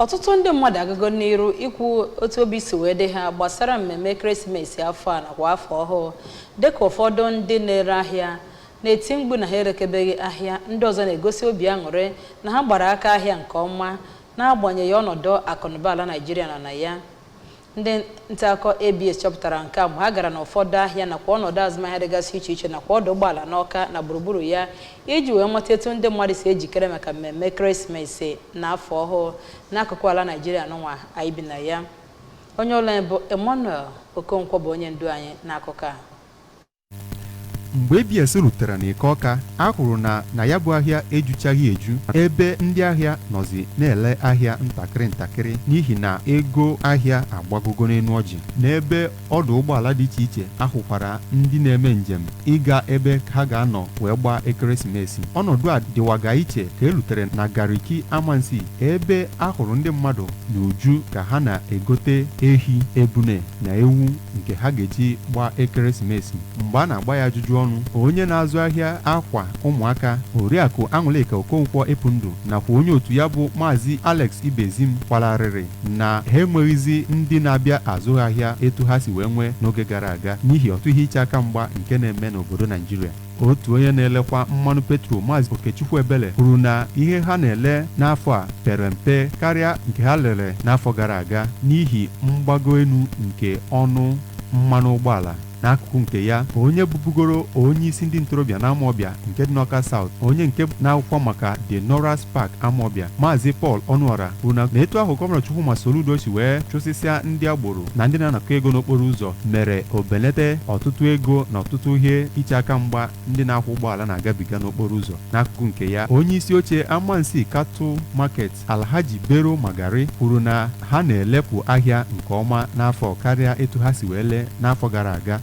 Ọtụtụ ndị mmadụ agago n'iru ikwu otu obi si wee dị ha gbasara mmemme ekeresimesi afọ a nakwa afọ ọhụụ, dịka ụfọdụ ndị na-ere ahịa na-eti mkpu na ha erekebeghị ahịa, ndị ọzọ na-egosi obi aṅụrị na ha gbara aka ahịa nke ọma n'agbanyeghị ọnọdụ akụnụba ala Naịjirịa nọ na ya. Ndị nta akụkọ ABS chọpụtara nke a mgbe ha gara n'ụfọdụ ahịa nakwa ọnọdụ azụmahịa dịgasị iche iche nakwa ọdụ ụgbọala n'Awka na gburugburu ya iji wee mata etu ndị mmadụ si ejikere maka mmemme ekeresimesi na afọ ọhụụ n'akụkụ ala Naịjirịa nụnwa anyị bi na ya. Onye ọrụ anyị bụ Emmanuel Okonkwo bụ onye ndu anyị n'akụkọ a. Mgbe ABS rutere n'Eke Ọka, a hụrụ na ya bụ ahịa ejuchaghị eju, ebe ndị ahịa nọzi na-ele ahịa ntakịrị ntakịrị n'ihi na ego ahịa agbagogo n'elu ọjị. N'ebe ọdụ ụgbọala dị iche iche, ahụkwara ndị na-eme njem ịga ebe ha ga-anọ wee gbaa ekeresimesi. Ọnọdụ a dịwaga iche ka e rutere na Gariki Amansi, ebe a hụrụ ndị mmadụ n'uju ka ha na-egote ehi, ebune na ewu nke ha ga-eji gbaa ekeresimesi. Mgbe a na-agba ya ajụjụ ọnụ, onye na-azụ ahịa akwa ụmụaka, Oriakụ Aṅụlịka Okonkwo Epundụ, nakwa onye otu ya bụ Maazị Alex Ibezim, kwalarịrị na ha enweghịzi ndị na-abịa azụ ha ahịa etu ha si wee nwee n'oge gara aga n'ihi ọtụ ihe iche aka mgba nke na-eme n'obodo Naijiria. Otu onye na-elekwa mmanụ petrol, Maazị Okechukwu Ebele, kwuru na ihe ha na-ele n'afọ a pere mpe karịa nke ha lere n'afọ gara aga n'ihi mgbago elu nke ọnụ mmanụ ụgbọala. N'akụkụ nke ya, onye bụbugoro onye isi ndị ntorobịa na Amawbịa nke dị n'Awka South, onye nke na-akwụkwọ maka The Noras Park Amawbịa, Maazị Paul Ọnụọra, kwuru na etu ahụ Gọvanọ Chukwuma Soludo si wee chụsịsịa ndị agboro na ndị na-anakọ ego n'okporo ụzọ mere o belata ọtụtụ ego na ọtụtụ ihe iche aka mgba ndị na-akwọ ụgbọala na-agabiga n'okporo ụzọ. N'akụkụ nke ya, onye isi oche Amansi Cattle Market, Alhaji Bero Magari, kwuru na ha na-elepụ ahịa nke ọma n'afọ karịa etu ha si wee lee n'afọ gara aga.